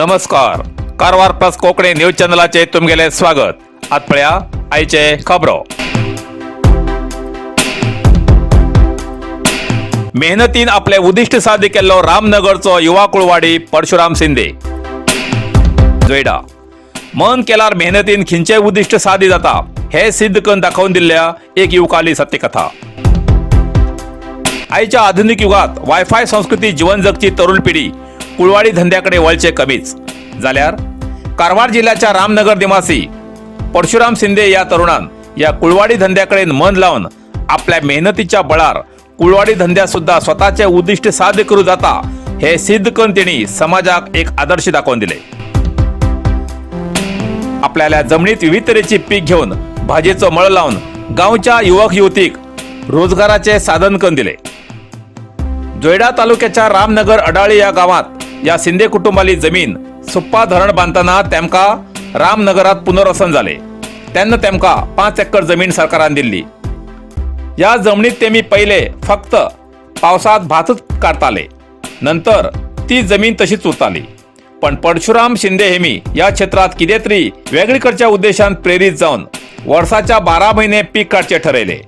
नमस्कार, Karwar plus Konkani news चॅनलाचे तुमगेले स्वागत. आत पळया आयचे खबरो. मेहनतीन आपले उद्दिश्ट साध्य केल्लो रामनगरचो युवा कुळवाडी परशुराम शिंदे. जोयडा मन केल्यार मेहनतीन खंयचेय उद्दिश्ट साध्य जाता हे सिद्ध करून दाखोवन दिल्ल्या एक युवकाली सत्यकथा. आयच्या आधुनिक युगात वायफाय संस्कृती जीवन जगची तरुण पिढी कुळवाडी धंद्याकडे वळचे कमीच जाल्यार कारवार जिल्ह्याच्या रामनगर निवासी परशुराम शिंदे या तरुणान या कुळवाडी धंद्याकडे मन लावन आपल्या मेहनतीच्या बळार कुळवाडी धंद्यात सुद्धा स्वतःचे उद्दिष्ट साध्य करू जाता हे सिद्ध करून तेणी समाजाक एक आदर्श दाखोवन दिले. आपल्याला जमनीत विविध तरेची पीक घेवन भाजयेचो मळ लावन गांवच्या युवक युवतीक रोजगाराचे साधन करून दिले. जोयडा तालुक्याच्या रामनगर अडाळी या गावात या शिंदे कुटुंबाली जमीन सुप्पा धरण बांधताना तेमका रामनगरात पुनर्वसन झाले तेन्ना तेमका 5 एकर जमीन सरकारान दिल्ली. या जमनीत तेमी पहिले फक्त पावसात भातच काढताले, नंतर ती जमीन तशीच उरताली. पण परशुराम शिंदे हेमी या क्षेत्रात कितें तरी वेगळे करच्या उद्देशान प्रेरीत जावन वर्साच्या 12 महिने पीक काडचे ठरयले.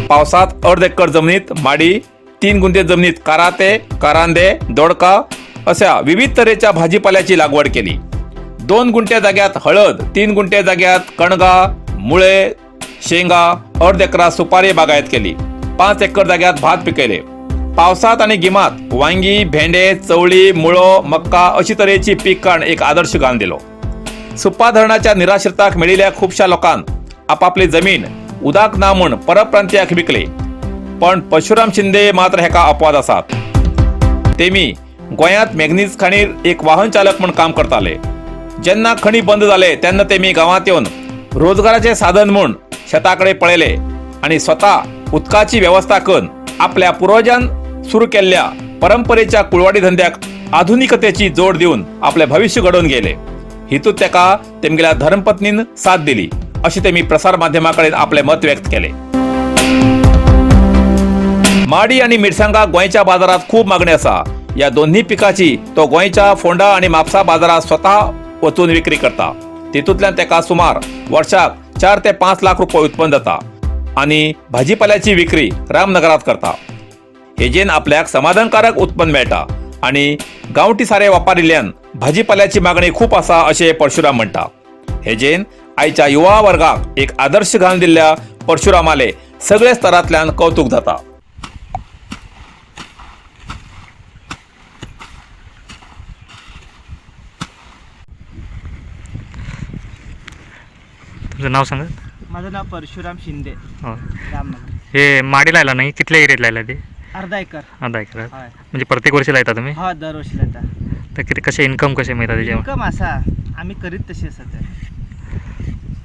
पावसात अर्द एकर जमनीत माडी, 3 गुंठे जमनीत काराते, कारांदे, दोडका अशा विविध तरेच्या भाजीपाल्याची लागवड केली. 2 गुंठे जाग्यात हळद, 3 गुंठे जाग्यात कणगा, मुळे, शेंगा, अर्द एकरा सुपारी बागायत केली. 5 एकर जाग्यात भात पिकयले. पावसात आणि गिमात वांगी, भेंडे, चवळी, मुळो, मक्का अशी तरेची पीक काढ एक आदर्श घालून दिलो. सुप्पा धरणाच्या निराश्रिताक मेळिल्ल्या खुबशा लोकांक आपापली जमीन उदक ना म्हूण परप्रांतीयाक विकले, पण परशुराम शिंदे मात्र हेका अपवाद आसात. तेमी गोंयांत मॅग्नीज खाणीर एक वाहन चालक म्हूण काम करताले. जेन्ना खणी बंद जाले तेन्ना तेमी गांवांत येवन रोजगाराचे साधन म्हूण शेता कडेन पळयले आनी स्वता उदकाची वेवस्था करून आपल्या पुर्वजान सुरू केल्ल्या परंपरेच्या कुळवाडी धंद्याक आधुनिकतेची जोड दिवन आपले भविष्य घडोवन गेले. हितूत तेका तेमगेल्या धर्मपत्नीन साथ दिली अशें तेमी प्रसार माध्यमा कडेन आपले मत व्यक्त केले. माडी आणि मिरसांगाक गोंयच्या बाजारात खूब मागणी आसा. या दोन्ही पिकाची तो गोंयच्या फोंडा आणि म्हापसा बाजारात स्वतः वचून विक्री करता. तितूंतल्यान तेका सुमार वर्षाक 4 ते 5 लाख रुपये उत्पन्न जाता आणि भाजीपाल्याची विक्री रामनगरात करता. हेजेन आपल्याक समाधानकारक उत्पन्न मेळटा आणि गांवठी सारे वापरिल्ल्यान भाजीपाल्याची मागणी खूप आसा अशें परशुराम म्हणटा. हेजेन आयच्या युवा वर्गाक एक आदर्श घालून दिल्ल्या परशुरामाले सगळे स्तरांतल्यान कौतुक जाता. तुमचं नाव सांगा. माझं नाव परशुराम शिंदे. हो. रामनगर. हे माडी लायला नाही, कितल्या एरियात लायला ते? अर्धा एकर. अर्धा एकर? हय. म्हणजे प्रत्येक वर्षी लायता तुम्ही? हा, दरवर्षी लायता. तर किती कसे इन्कम कसे मिळतात त्याच्यावर? इन्कम असा आम्ही करीत तशी असत ते.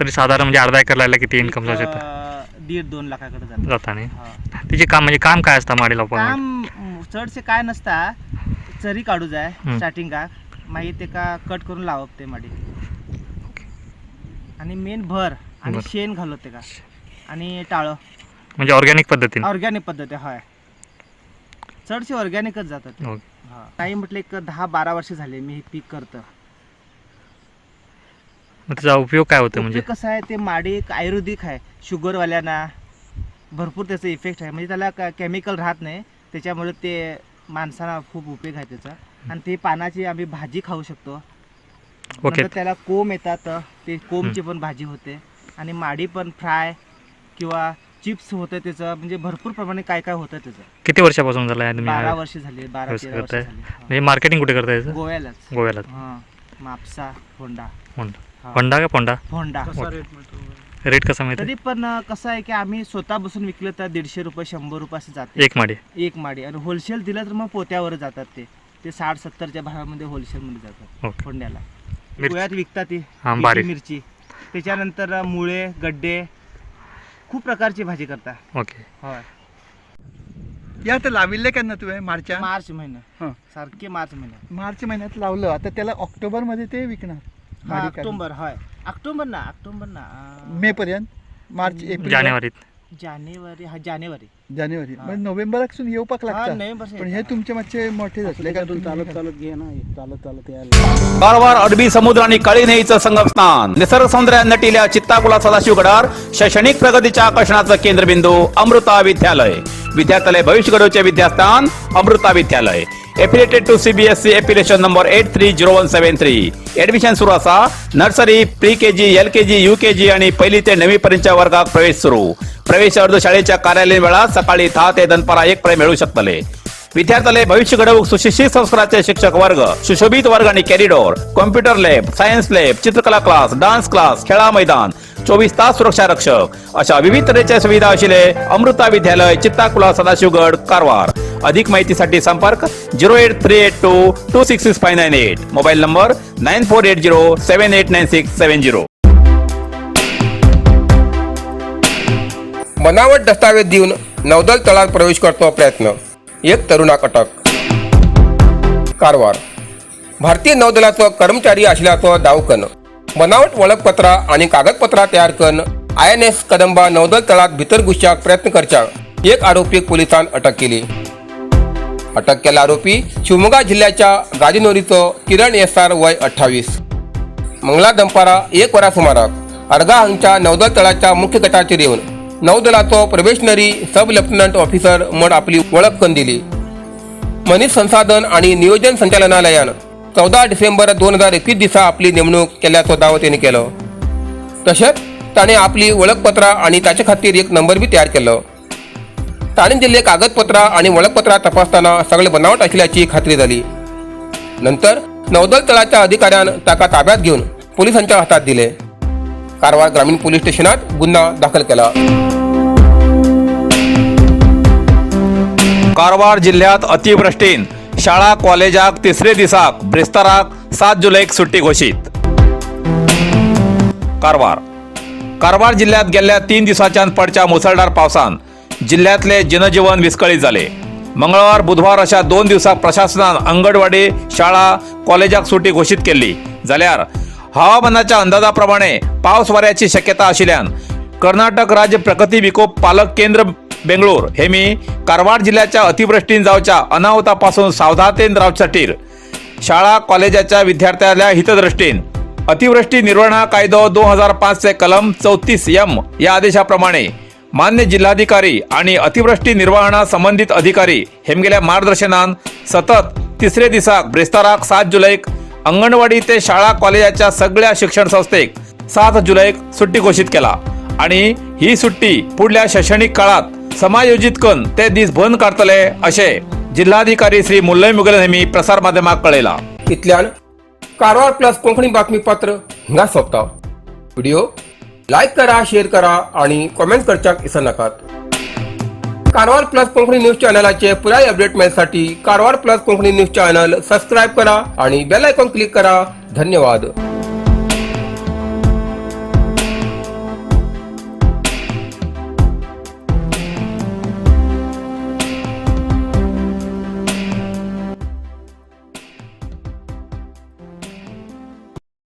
तरी साधारण म्हणजे अर्धा एकर लायला किती इन्कम जाऊ एक, शकतं? 1.5-2 लाखाकडे जातं. जाता नाही? हा. त्याचे काम म्हणजे काम काय असतं माडी लावपा? काम चडशें काय नसता, चरी काडू जाय स्टार्टिंगाक, मागीर तेका कट करून लावप ते माडी आनी मेन भर आनी भर. शेण घालप तेका आनी टाळो. म्हणजे ऑर्गॅनिक पद्धतीने? ऑर्गॅनिक पद्दत, हय, चडशे ऑर्गॅनिकच जातात ते. ओके. हा, नाही म्हटलं एक 10-12 वर्ष झाले मी हे पीक करतं. मग त्याचा उपयोग काय होतो म्हणजे? उपयोग कसं आहे, ते माडी एक आयुर्वेदिक आहे. शुगरवाल्यांना भरपूर त्याचा इफेक्ट आहे. म्हणजे त्याला केमिकल राहत नाही, त्याच्यामुळे ते माणसांना खूप उपयोग आहे त्याचा. आणि ते पानाची आम्ही भाजी खाऊ शकतो. ओके. नंतर त्याला कोंब येतात, ते कोंबची पण भाजी होते आणि माडी पण फ्राय किंवा चिप्स होतं त्याचं. म्हणजे भरपूर प्रमाणे काय काय होतं त्याचं. किती वर्षापासून झालं आहे तुम्ही 12 हा वर्ष झाले, 12 व्यवसाय 13 वर्ष करताय? झाले. हा. म्हणजे मार्केटिंग कुठे करताय याचं? गोव्यालाच. गोव्याला? हां, म्हापसा, फोंडा. होंडा? हा. होंडा का फोंडा? फोंडा. रेट कसा मिळतो? तरी पण कसं आहे की आम्ही स्वतः बसून विकलं तर 150 रुपये, 100 रुपये असं जाते. एक माडी? एक माडी. आणि होलसेल दिलं तर मग पोत्यावर जातात ते. ते 60-70च्या भावामध्ये होलसेलमध्ये जातात. ओके. फोंड्याला. मिरची? गोव्यात विकतात ती हां, पिकी बारीक. मिरची. त्याच्यानंतर मुळे, गड्डे, खूप प्रकारची भाजी करता. ओके. होय. या आता लाविल्ले केन्ना तुवें? मार्चान? मार्च महिना. हां. सारखे मार्च महिना. मार्च म्हयन्यात लावलं, आता त्याला ऑक्टोबर मध्ये ते विकणार हा. माडी काढून. ऑक्टोबर, होय, ऑक्टोबर ना, ऑक्टोबर ना मे पर्यंत, मार्च, एप्रिल. जानेवारीत. जानेवारी, हा जानेवारी. जानेवारी हा. म्हणजे नोव्हेंबराकसून येवपाक हा, लागता. नोव्हेंबर. पण हे तुमचे मातशे मोठे जातले कारण चालत चालत घे ना, चालत चालत यायला. कारवार अरबी समुद्र आणि काळी नदीचं संगम स्थान, निसर्ग सौंदर्यात नटिल्या चित्ताकुला सदाशिवगडावर शैक्षणिक प्रगतीच्या आकर्षणाचं केंद्रबिंदू अमृता विद्यालय. विद्यार्थ्यालय भविष्य घडवचे विद्यास्थान Amrita Vidyalaya. Affiliated to CBSE, affiliation number 830173. Admission सुरू असा. Nursery, pre KG, LKG, UKG आणि पहिली ते नववी पर्यंतच्या वर्गात प्रवेश सुरू. प्रवेश अर्ज शाळेच्या कार्यालयीन वेळात सकाळी 10 ते दनपारा 1 पर्यंत मिळू शकतले. विद्यार्थ्याला भविष्य घडवूक सुशिक्षित संस्काराचे शिक्षक वर्ग, सुशोभित वर्ग आणि corridor, computer lab, science lab, चित्रकला क्लास, डान्स क्लास, खेळा मैदान, 24 तास सुरक्षा रक्षक अशा विविध तऱ्हेच्या सुविधा असलेले अमृता विद्यालय, चित्ताकुला, सदाशिवगड, कारवार. अधिक माहितीसाठी संपर्क 08382266598, mobile number 9480789670. बनावट दस्तावेज देऊन नौदल तळात प्रवेश करतो प्रयत्न, एक तरुणाक अटक. कारवार. भारतीय नौदलाचो कर्मचारी आशिल्ल्याचो दावो कन्न बनावट वळखपत्रां आनी कागदपत्रां तयार कन्न INS Kadamba नौदल तळात भितर घुसच्याक प्रयत्न करच्याक एक आरोपीक पुलिसान अटक केली. अटक केल्लो आरोपी शिवमोगा जिल्ल्याच्या गाजिनोरीचो किरण एस आर, वय 28. मंगळार दनपारां 1 वरां सुमाराक अर्गा हांगच्या नौदल तळाच्या मुख्य गटाचेर येवन नौदलाचो प्रोबेशनरी सब लेफ्टनंट ऑफिसर म्हण आपली वळख करून दिली. मनीस संसाधन आणि नियोजन संचालनालयान 14 डिसेंबर 2021 दिसा आपली नेमणूक केल्ल्याचो दावो तेणी केलो. तशेंच ताणें आपली वळखपत्रां आनी ताचे खातीर एक नंबर बी तयार केल्लो. ताणें दिल्ले कागदपत्रां आनी वळखपत्रां तपासतना सगळे बनावट आशिल्ल्याची खात्री जाली. नंतर नौदल तळाच्या अधिकाऱ्यान ताका ताब्यात घेवन पोलिसांच्या हातात दिले. कारवार ग्रामीण पोलीस स्टेशनात गुन्हा दाखल केला. कारवार जिल्ह्यात अतिवृष्टीन शाळा कॉलेजाक तिसरे दिसाक ब्रेस्ताराक 7 जुलैक सुट्टी घोशीत. कारवार. कारवार जिल्ह्यात गेल्ल्या 3 दिवसांच्यान पडच्या मुसळधार पावसान जिल्ह्यातले जनजीवन विस्कळीत जाले. मंगळवार, बुधवार अशा 2 दिवसाक प्रशासनान अंगणवाडी, शाळा, कॉलेजाक सुटी घोशीत केल्ली. जाल्यार हवामानाच्या अंदाजाप्रमाणे पावस वाऱ्याची शक्यता आशिल्ल्यान कर्नाटक राज्य प्रकृती विकोप पालक केंद्र बेंगळूर हे मी कारवार जिल्ह्याच्या अतिवृष्टीन जावच्या अनाहुतापासून सावधानतेन रावच्याखातीर शाळा कॉलेजाच्या विद्यार्थ्याल्या हितदृष्टीन अतिवृष्टी निर्वहणा कायदो 2005 चे कलम 34 एम या आदेशाप्रमाणे मान्य जिल्हाधिकारी आणि अतिवृष्टी निर्वहणा संबंधित अधिकारी हेमगेल्या मार्गदर्शनान सतत तिसरे दिसाक ब्रेस्ताराक 7 जुलैक अंगणवाडी ते शाळा कॉलेजाच्या सगळ्या शिक्षण संस्थेक 7 जुलैक सुट्टी घोषित केला आणि ही सुट्टी पुढल्या शैक्षणिक काळात समायोजित करून ते दीस बंद काढतले असे जिल्हाधिकारी श्री मुल्लय मुगल यांनी प्रसार माध्यमाक कळयला. इतल्यान कारवार प्लस कोंकणी बातमीपत्र हिंगा सोंपता. व्हिडिओ लायक करा, शेअर करा आणि कॉमेंट करच्याक विसरनाकात. कारवार प्लस कोंकणी न्यूज चॅनलाचे पुराय update मेळसाठी Karwar plus Konkani news channel subscribe करा आणि बेल आयकॉन क्लिक करा. धन्यवाद.